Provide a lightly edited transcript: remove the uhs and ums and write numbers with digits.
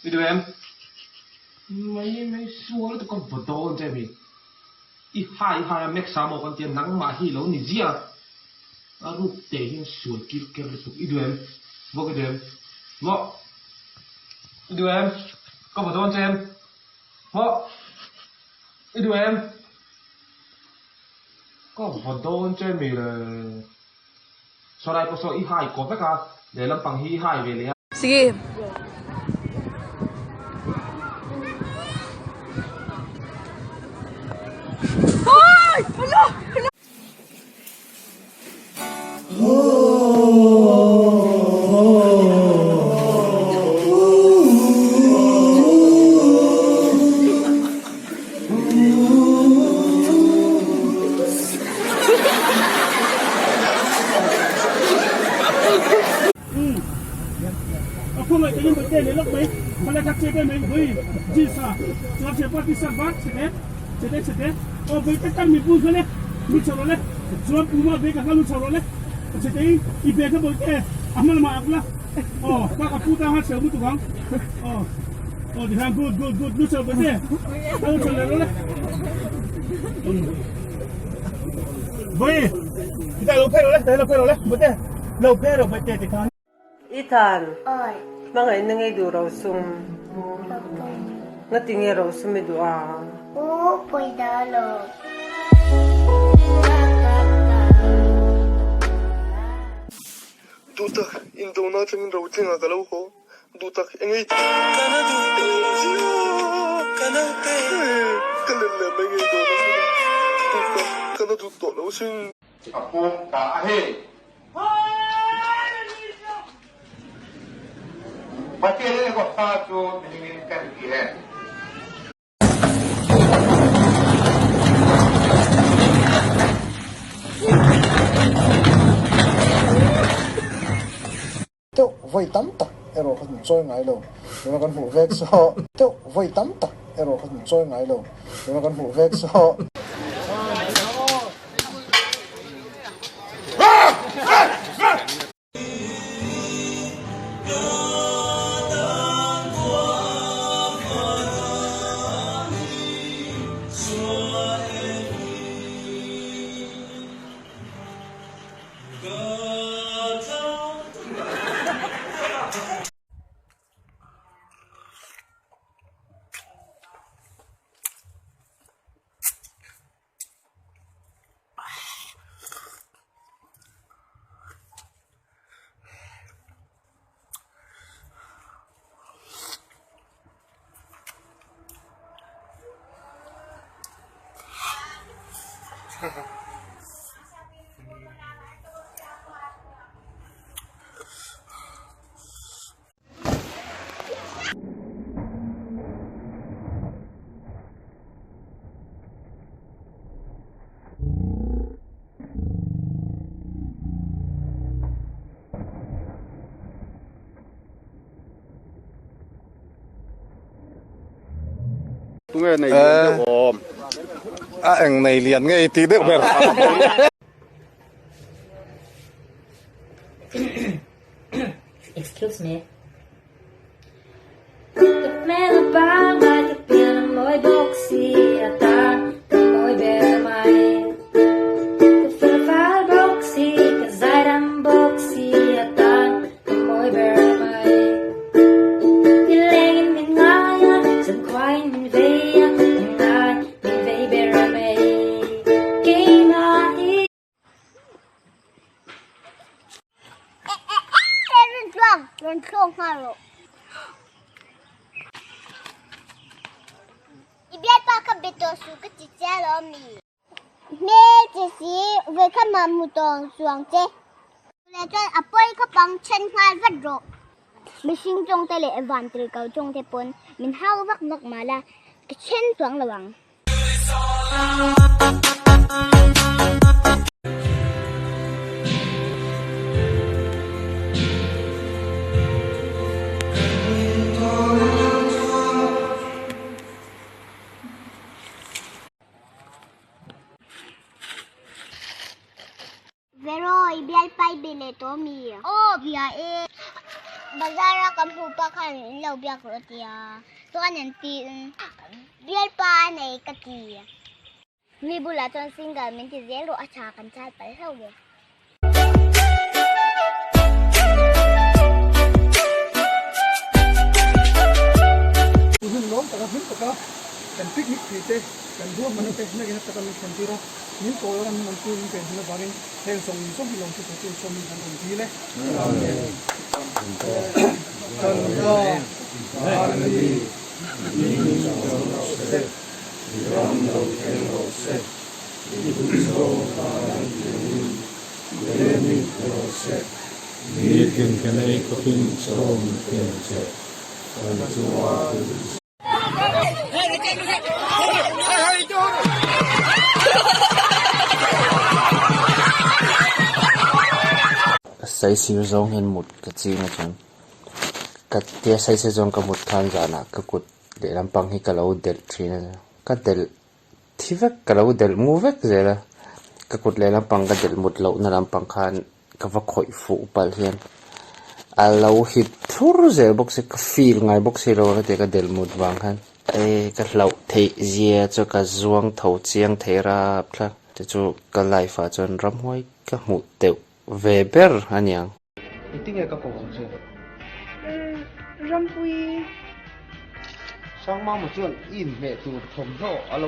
I duh em? Mai mai sual lutuk ka vaw dawn che a mi. I hai i hai a Max a maw kan tia nangmah hi lo ni ziah a ruk teh hian sual kir ker lutuk i duh em? Vawk i duh em? Maw? I duh em? Ka vaw dawn che em? Maw? I duh em? Ka vaw dawn che mi le. Saw lai pawh saw i hai kaw vek a, lehlam pang hi i hai ve leh a. Sige. Ethan, hmangaihna ngei duh rosum. Ngati nge rosum i duh a? Duhtak, indona atangin rotlinga ka lo haw. Duhtak, eng ei Ka len leh mai ngei dawn a sin a. Duhtak, ka na duh tawh lo sin. A pawm ta a hei. Pathian in a fa cu minung in kan ti he. Deuh vawi tam tak erawh kha kan chawi ngai lo, tuna kan hmuh vek saw. Deuh vawi tam tak erawh kha kan chawi ngai lo, tuna kan hmuh vek saw. Tunge nei lian deuh awm? A eng nei lian nge i tih deuh ber. Excuse me. I bialpa kha be tawh suh ka ti che alawm mi. Hmel che si vawikhat mah hmu tawh chuang che. Leh chuan a pawi kha pang then nghal vat rawh. Mihring tawng te leh van tir ko tawng te pawn min hau vak vak mah la ka then chuang lo ang. Vero, i bialpai be leh tawh mi? Aw, bia e. Bazar a kan hmuh pa khan in lo biak rawh tia chuan an ti bialpa a nei ka ti. Mi bulah chuan single min ti zel rawh a tha kan chal palh hlauh ve. Hun lawm taka hlim taka kan picnic thei te kan ruahmanna te hnakin a taka min thlen tir a, min kawl a min awmpui min pen hun avangin heng zawng zawng hi lawmthu sawitu sawmin kan rawn dil e. Amen. Kan Pa Vanni i hming zawng rawh se, i ram lo thleng rawh se, i duhzawng tan tiangin Lenin rawh se. Nitin kan ei khawpin chawm ken che kan chunga duh. Saisir zawng hian mut ka ching a chuan ka tia saisir zawng ka mut khan zanah ka kut lehlam pang hi ka lo delh thin a ka delh Thi vek ka lo delh mu vek zel a, ka kut leh lampang ka delh mut lohna lampang khan ka va khawih fuh palh hian a lo hit thlur zel bawk si, ka feel ngai bawk si lo a ka ti a, ka delh mut vang khan e ka hlauh theih zia chu ka zuang tho chiang thei rap thlak te chu ka life ah chuan ramhuai ka hmuh teuh ve ber a niang. Engtinge ka ko ang che? Rampuii. Sangmama chuan i inhmeh tur thawmhnaw a lo.